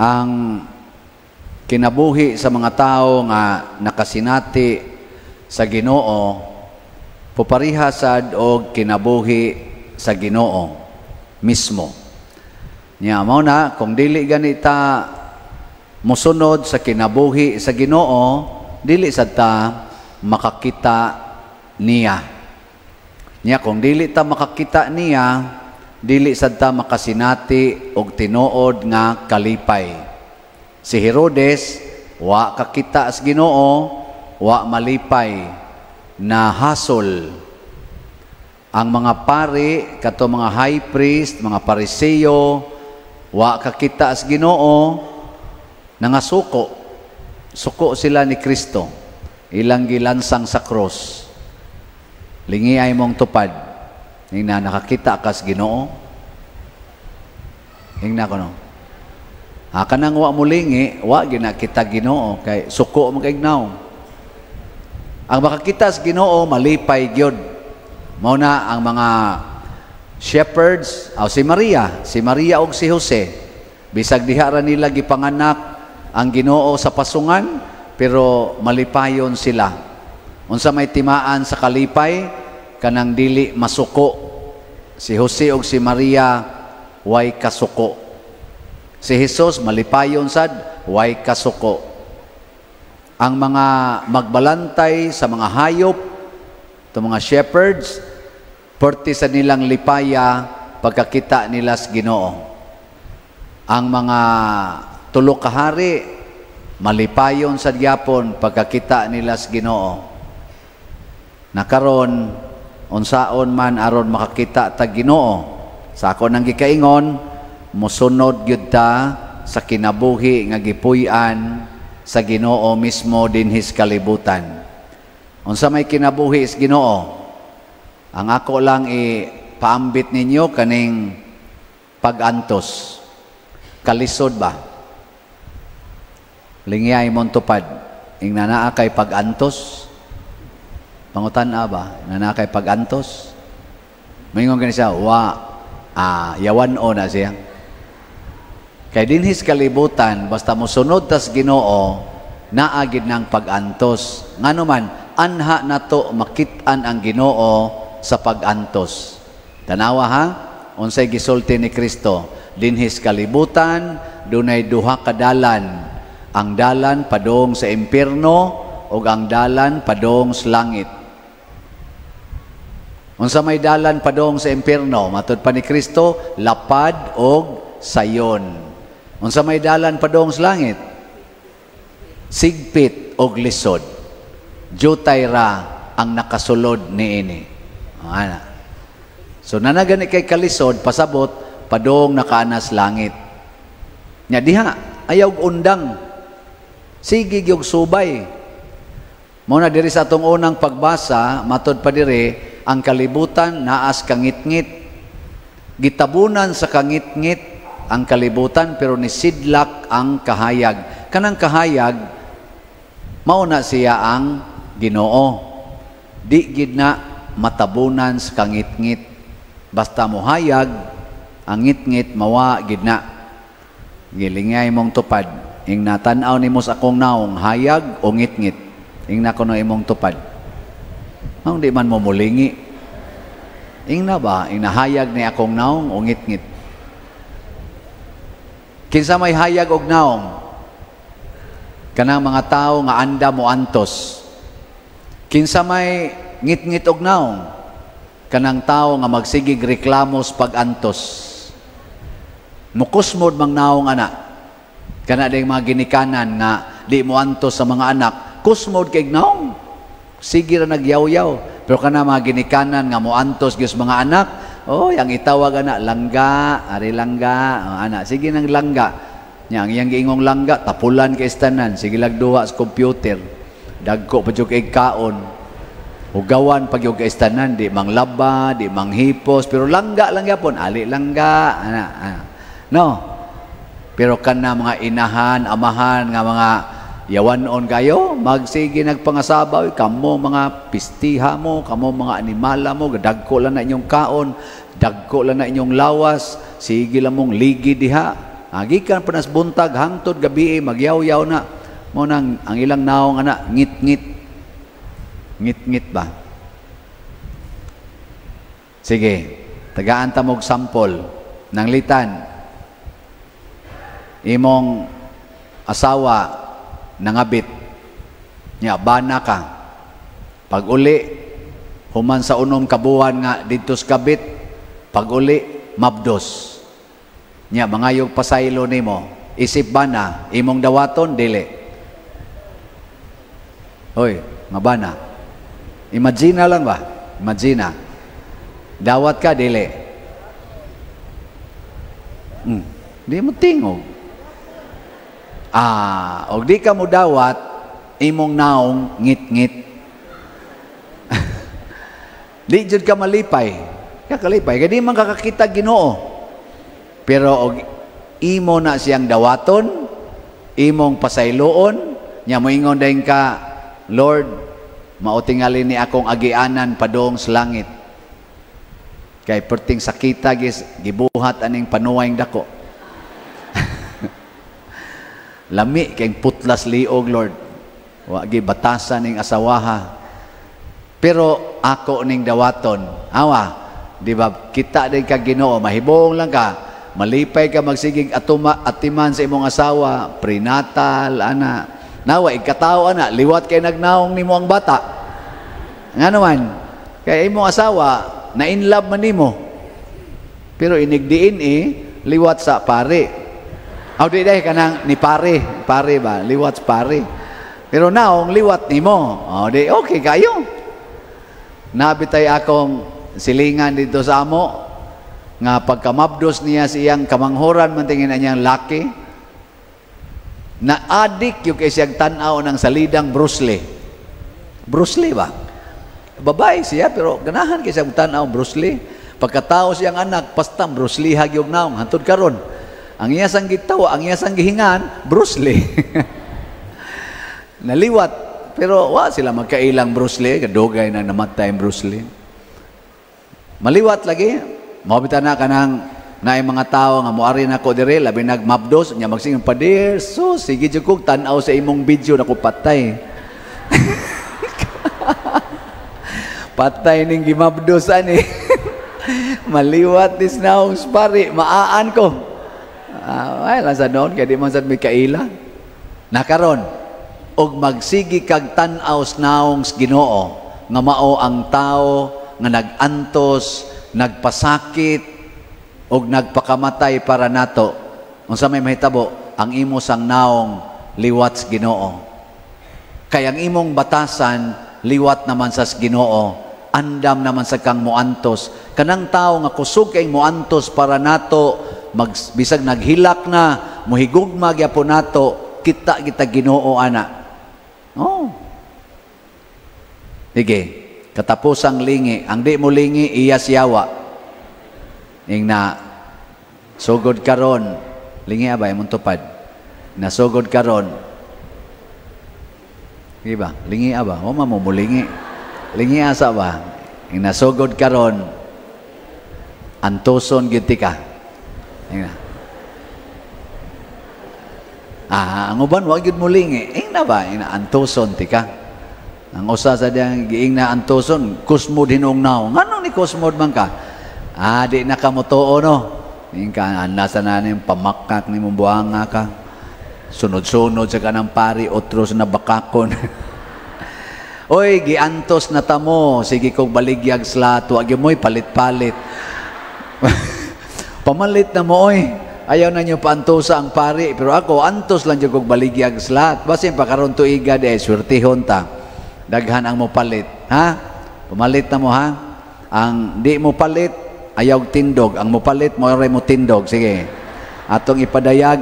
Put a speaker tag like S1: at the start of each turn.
S1: Ang kinabuhi sa mga tao nga nakasinati sa Ginoo pupariha sad og kinabuhi sa Ginoo mismo. Nya mao na kung dili ganita mosunod sa kinabuhi sa Ginoo, dili sad ta makakita niya. Nya kung dili ta makakita niya, dili sad ta makasinati og tinuod nga kalipay. Si Herodes wa kakita sa Ginoo, wa malipay, na hasol. Ang mga pari, kato mga high priest, mga Pariseo, wa kakita sa Ginoo, nangasuko. Suko sila ni Kristo. Ilang gilansang sa cross. Lingi ay mong tupad. Ingna nakakita ka sa Ginoo. Ingna ko no. Ha, kanang wa mo lingi, wa gina kita Ginoo kay suko mo kay naong. Ang makakita sa Ginoo malipay gyud. Mao na ang mga shepherds, aw si Maria og si Jose. Bisag diha ra nila gipanganak ang Ginoo sa pasungan, pero malipayon sila. Unsa may timaan sa kalipay? Kanang dili masuko. Si Jose og si Maria way kasuko. Si Jesus malipayon sad, way kasuko. Ang mga magbalantay sa mga hayop, ito mga shepherds, perti sa nilang lipaya pagkakita nila sa Ginoo. Ang mga tulo ka hari malipayon sa gyapon pagkakita nila sa Ginoo. Nakaron unsaon man aron makakita ta Ginoo? Sa ako nang gikaingon, mosunod gyud ta sa kinabuhi nga gipuy-an sa Ginoo mismo dinhis kalibutan. Unsa may kinabuhi sa Ginoo? Ang ako lang ipaambit ninyo kaning pag-antos. Kalisod ba? Lingiyay mong tupad. Ingna naa kay pag-antos. Pangutan-a ba? Naa kay pag-antos. Maingon gani siya, wa, yawan o na siya. Kay dinhis kalibutan, basta mosunod tas Ginoo, naa gid ng pag-antos. Ngano man, anha nato makit-an ang Ginoo sa pag-antos. Tanawa ha, unsay gisulti ni Kristo? Dinhis kalibutan, dunay duha ka dalan. Ang dalan padung sa impierno ug ang dalan padung sa langit. Unsa may dalan padung sa impierno? Matud pa ni Kristo, lapad og sayon. Unsa may dalan padung sa langit? Sigpit og lisod. Jutay ra ang nakasulod niini. Ana. So nanagani kay kalisod pasabot padung nakaanas langit. Nya diha ayaw undang. Sige gyud subay. Mao na diri sa atong unang pagbasa, matud pa diri ang kalibutan naas kangitngit. Gitabunan sa kangitngit ang kalibutan pero nisidlak ang kahayag. Kanang kahayag mao na siya ang Ginoo. Di gid na matabunan sa kangitngit. Basta mohayag ang ngitngit mawa gid na. Gilingay mong tupad. Ing natan-aw nimo sa akong naong, hayag o ngitngit? Ing na kuno imong tupad. Ang di man mo mulingi. Ing na ba, ing nahayag ni akong naong o ngitngit? Kinsa may hayag og naong? Kanang mga tao nga anda mo antos. Kinsa may ngitngit og naong? Kanang tao nga magsigig reklamos pag-antos. Mukusmod mang naong ana. Kana ding mga ginikanan nga di mo antos sa mga anak, kusmod kay naong. Sige ra nagyaw-yaw. Pero kana mga ginikanan nga mo antos gyud sa mga anak, oh, ang itawag ana langga, ari langga, oh, ana sige nang langga. Nya ang iyang giingong langga tapulan kay tanan, sige lag duha sa computer. Dagko pa jud kay kaon. Hugawan pag yung kay tanan, di manglaba, di manghipos, pero langga lang gyapon, ali langga, ana, ana. No. Pero kana mga inahan, amahan nga mga yawanon kayo, magsige nagpangasabaw, kamo mga pistiha mo, kamo mga animala mo, dagko lang na inyong kaon, dagko lang na inyong lawas, sige lang mong ligi diha. Gikan pa nas buntag hangtod gabi magyaw-yaw na. Mo nang ang ilang naong ana ngit-ngit. Ngit-ngit ba? Sige, tagaan ta mog sample nanglitan. Imong asawa nangabit. Nya bana ka. Pag uli human sa 6 ka buwan nga didto sa kabit, pag uli mabdos. Nya mangayog pasaylo nimo, isip bana imong dawaton dili. Hoy, mabana. Imagine lang ba? Imagine. Dawat ka dili. Di mo tingog. Og di ka mo dawat, imong naong ngit-ngit. Di jud ka malipay. Kakalipay kay di man kakakita Ginoo. Pero og imo na siyang dawaton, imong pasayloon, nya moingon dayon ka, Lord, mao tingali ni akong agianan padung sa langit. Kay perting sakita gis gibuhat aning panuwayng dako. Lami kay putlas liog, Lord. Wa gi batasan ning asawaha. Pero ako ning dawaton. Awa, di ba kita din ka Ginoo, mahibong lang ka, malipay ka magsigig atuma atiman sa imong asawa, prenatal ana. Nawa ikatao ana, liwat kay nagnaong nimo ang bata. Ngano man? Kay imong asawa na in love man nimo. Pero inig DNA liwat sa pare. Aw di dai kanang ni pare, pare ba, liwat sa pare. Pero naong liwat nimo. O di okay kayo. Nabitay akong silingan dito sa amo nga pagkamabdos niya sa iyang kamanghoran man tingin niyang laki na adik yung kay siyang tan-aw ng salidang Bruce Lee. Bruce Lee ba? Babae siya pero ganahan kay siyang tan-aw Bruce Lee. Pagkatao siyang anak pasta Bruce Lee hagyog naong hantud karon. Ang iya sang gitawa, ang iya sang gihingan, Bruce Lee. Naliwat pero wa sila magkailang Bruce Lee, kadugay na namatay ang Bruce Lee. Maliwat lagi, mao bitaw na kanang naay mga tawo nga moari nako dire labi nagmabdos nya magsingon pader, so sige jud kog tan-aw sa imong video nako patay. Patay ning gimabdos ani. Maliwat this naong pare, maaan ko. Ay lang sa noon kay di man sad may kaila. Nakaron og magsigi kag tan-aw sa naong sa Ginoo nga mao ang tawo nga nag-antos, nagpasakit og nagpakamatay para nato. Unsa may mahitabo? Ang imo sang naong liwat sa Ginoo. Kay ang imong batasan liwat naman sa Ginoo, andam naman sa kang moantos. Kanang tawo nga kusog kay moantos para nato, bisag naghilak na, mohigugma gyapon nato, kita kita Ginoo ana. Oh. Sige, katapusang lingi, ang di mo lingi iya siyawa. Ing na sugod karon, lingi abay imong tupad. Nasugod karon. Di ba? Lingi aba, wa man mo mulingi. Lingi asa ba? Ing nasugod karon, antoson gyud ti ka. Ing na. Ang uban wa gyud mulingi. Ing na ba? Ing na antoson ti ka. Ang usa sa diyang giing na antoson, kusmod hinong naong. Nganong ni kusmod man ka? Di na ka motuo no. Ing ka, nasa na ning pamakak ni mong buhanga ka. Sunod-sunod sa kanang pari, otros na bakakon. Oy, giantos na tamo. Sige kong baligyag slat. Wag yun mo'y palit-palit. Pamalit na mo, oy. Ayaw na nyo paantosa ang pari. Pero ako, antos lang dyan kong baligyag slat. Basin pa karon tuiga de, swertihon ta. Daghan ang mopalit. Ha? Pamalit na mo, ha? Ang di mo palit, ayaw tindog. Ang mopalit, mo rin mo tindog. Sige. Atong ipadayag.